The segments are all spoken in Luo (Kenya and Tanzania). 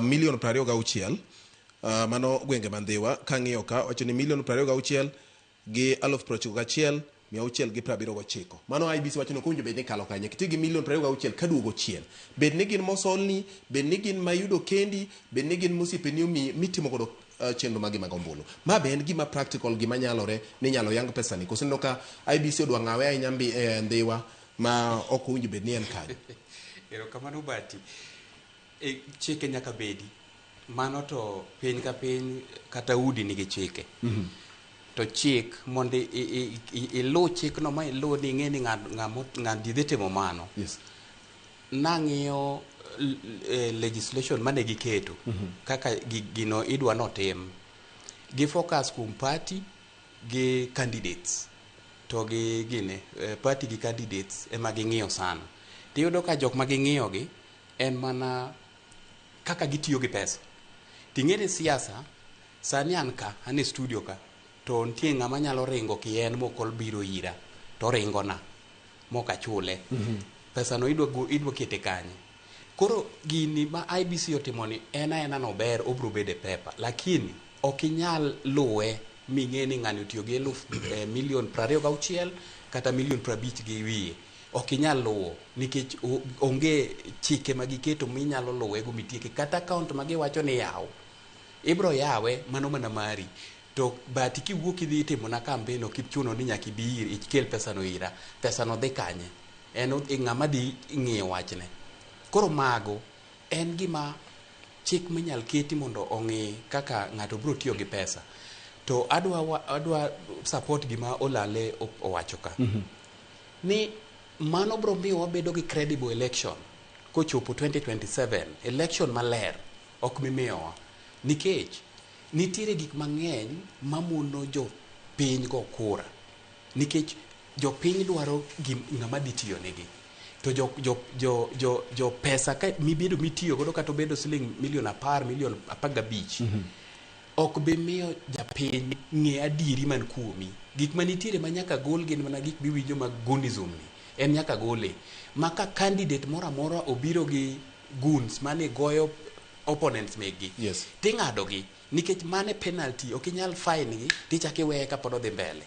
Milion 26, mano gwenge ma Ndhiwa. Kang'iyo ka wacho ni milion 26 gi 91,679. Mano IEBC wacho ni ok owinjo bed ni kalo kanyo. Kiti gi milion 26 kaduogo chien, bed ni gin mosolni, bed ni gin mayudo kendi, bed ni gin mosiepeni omiyi mitimo godo chenro magi mag ombulu. Ma be en gima practical, gima nyalore ni inyalo yang pesa ni? Koso ineno ka IEBC odwa ng'awe ahinya mbi Ndhiwa ma ok owinjo bed ni en kanyo? Erokamano, Bati. Chike nyaka bedi. Mano to piny ka piny kata udi nigi chike. To chik mondo iluw chikno ma iluw ni ing'e ni ng'at dhi timo mano. Nang'iyo legislation mane giketo kaka gino idwa notim. Gi focus kuom party gi candidates to gi gine party gi candidates ema ging'iyo sana. Tiyudo ka jok ma ging'iyo gi en mana kaka gitiyo gi pesa. Ting'e ni siasa sani an ka an e studio ka to nitie ng'ama nyalo ringo kien mok obiro ira to oringona mok achule. Pesa no idwa kete kanye? Koro gini ma IEBC otimo ni en aena nober obiro bedo e paper, lakini ok inyal luwe ming'e ni ng'ani otiyo gi eluf milion 26 kata milion 50 gi wiye. Ok inyal luwo nikech onge chike ma giketo minyalo luwe go mitieke. Kata account ma giwacho ni yaw, ibro yawe mano mana mari. To but kiwuok idhi timo na campaign ok ichuno ni nyaka ibi ir ikel pesa no ira. Pesa no dhi kanye? En ng'ama dhi ng'iyo wachne. Koro mago en gima chik minyal keti mondo ong'i kaka ng'ato biro tiyo gi pesa. To adwa support gima Olale owacho ka. Ni mano biro miyo wabedo gi credible election kochopo 2027, election maler ok mimiyowa. Nikech nitiere gik mang'eny mamono jopiny go kura. Nikech jopiny dwaro ng'ama dhi tiyo negi. To jo pesa ka mibedo mitiyo godo kata obedo siling milion 10, milion 15, ok bi miyo japiny ng'e adieri man kuomi. Gik manitiere ma nyaka gol gin mana gik miwinjo mag goonism ni. En nyaka gole. Ma ka candidate moro amora obiro gi goons mane goyo opponents mekgi, ting'ado gi. Nikech mane penalty, ok inyal fine gi, tichako iweye kapod odhi mbele.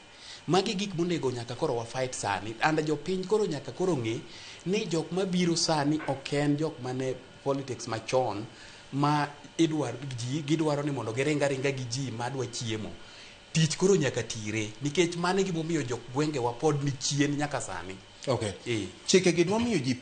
Magi gik monego nyaka koro wa fight sani. And jopiny koro nyaka koro ng'e ni jok mabiro sani ok en jok mane politics machon ma idwaro ji gidwaro ni mondo giring aringa gi ji madwa chiemo. Tich koro nyaka tire nikech mano e gimomiyo jok gwengewa pod ni chien nyaka sani. Chike gi dwa miyo ji